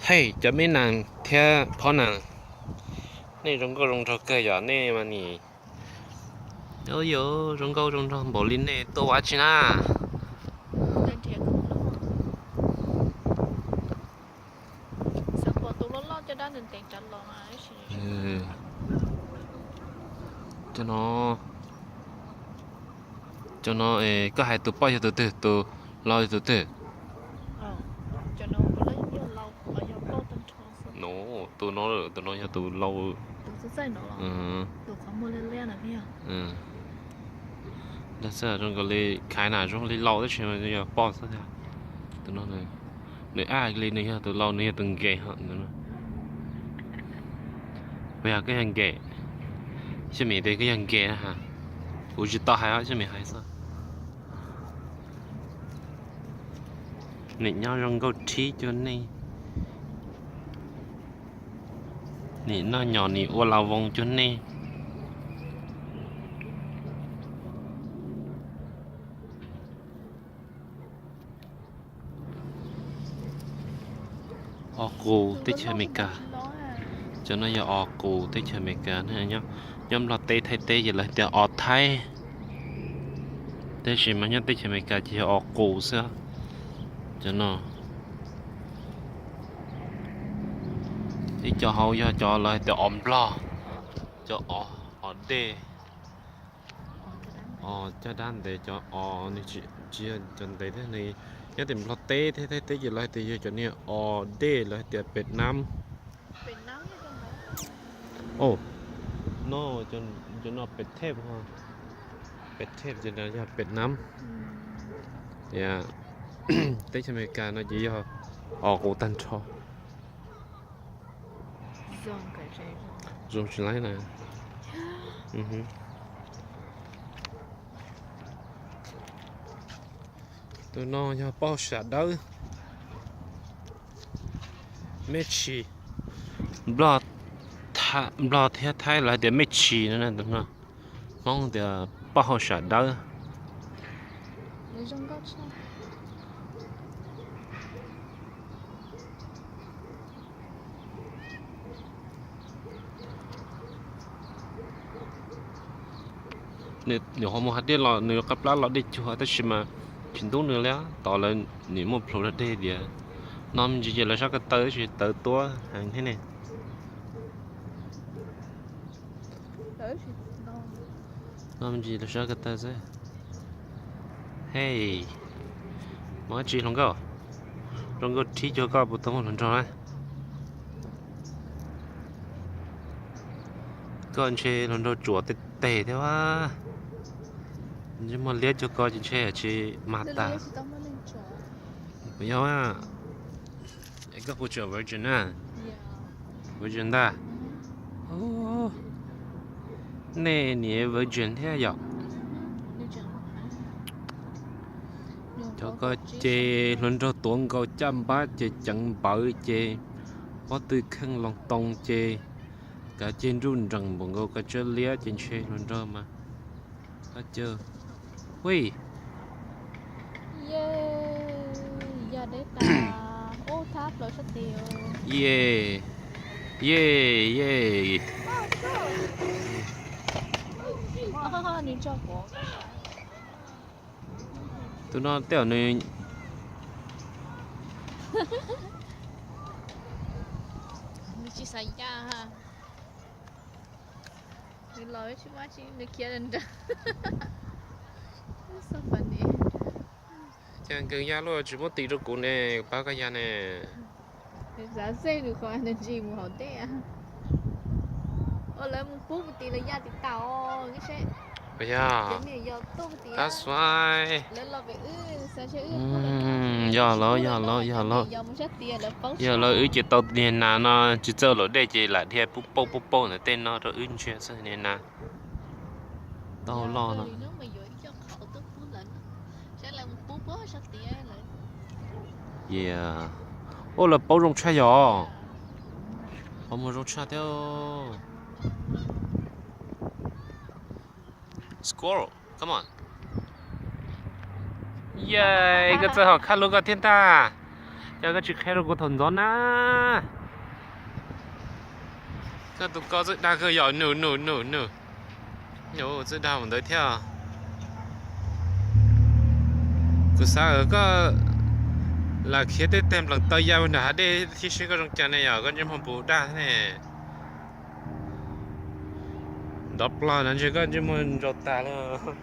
Thaij cov me nees thiab phob nees. Nej zoo nkauj zoo nraug kawg yom, nej mas nim. Yuav zoo nkauj zoo nraug npaum li nej tuaj ua dab tsi na? Cov no, cov no, koj hais tus poj yog tus twg, tus laus yog tus twg? No, tus no, tus no yog tus laus. Ntag xwb zoo nkaus li khaiv na, zoo li laus tab sis yog poj xwb thiab. Tus no, nws ab li nws yog tus laus, nws yog tus nkev ho. Puas yog koj yog nkev? Xyov mim tias koj yog nkev na ha. Kuv tsis tau hais, xyov mim hais xwb. Nim nyob zoo nkauj rhib cuag nej. Nim noj nyom nim ua la voos cuag nej. Os qus teb chaws Amelikas. Cov no yog os qus teb chaws Amelikas, nyob Nplog teb Thaib teb ces lawv tias os Thaib, tab sis mas nyob teb chaws Amelikas ces yog os qus xwb. Cov no, ib co hauv yog cov lawv hais tias os Nplog, cov os dej, os caj dab ntev, cov os nws tsis yog cov ntev thiab, nws nyob tim Nplog teb thiab Thaib teb ces lawv hais tias yog cov niag os dej, lawv hais tias pem nab. No, cov no pem theb, pem theb ces yog pem nab. Teb chaws Amelikas no ces yog os qus tag nrho. Zoo tsis laib na. Tus no yog paj hauj sam dawb, mej tshis. Nplog thiab Thaib lawv hais tias mej tshis no, Hmoob tias paj hauj sam dawb. Nws ho mus hav dej los nws qab plab los dej cuag tab sis mas tsis ntub nws li, tos lawv nim muaj plhus dej tias. No me ntsis ces lawv sab ko taw tab sis tawv tuab heev thiab ne. No me ntsis lawv sab ko taw xwb. Hej, muaj dab tsi hluas nkauj? Hluas nkauj rhib cuag koj puas tau muaj hluas nraug na? Koj ntshe hluas nraug tsuas tej teg thiab a. Ntsej muag liab cuag koj ces ntshe tsis mag tas. Puas yog? Koj puas tsuas virgin na? Virgin ntag. Nej niam virgin thiab yom? Cov ko ces hluas nraug tuav nkaus caj npab ces ceev npawv ces pob tw kheej loo too ces kav ceg nruj nreem npaum nkaus kav tsawb liab ces ntshe hluas nraug mas. Ua, ye, ye, ye. Tus no tej zaum nws, nws tsis xav ya, nws los tsis muaj tsi nws khiav nrawm. Cas nkawd ya luaj tsis muab tis rau kuv ne, pab koj ya ne. Xav xej nws qhov nws ntsis mus hauv dej. Ua lawv mus pub mus tis lawv ya tis tau. Yog, that's why. Yog lawv, yog lawv, yog lawv, yog lawv wb ces tau niag nas no tsis txawj laum dej ces lam dhia pub pauj pub pauj ntawm tej no rau wb ntsia xwb niag nas. Tau loj no. Ua lawv paub zoo tshaj yom. Paub mus zoo tshaj thiab. Squirrel, come on. Yay, koj txawj hom khab lub koj thiab ntag. Cas koj tsis qhia rau kuv thaum ntxov na? Koj tus ko txawj dag kawg yom, nws nws nws nws nws txawj dag mus ntawd thiab. Kuv xav koj lam khiav tej tag nplees taw ya nram hav dej thiab seb koj zoo cas ne, yog koj ntsej muag puas dag ne. Nrov plog no ntshe koj ntsej muag ntsaus tas lawm.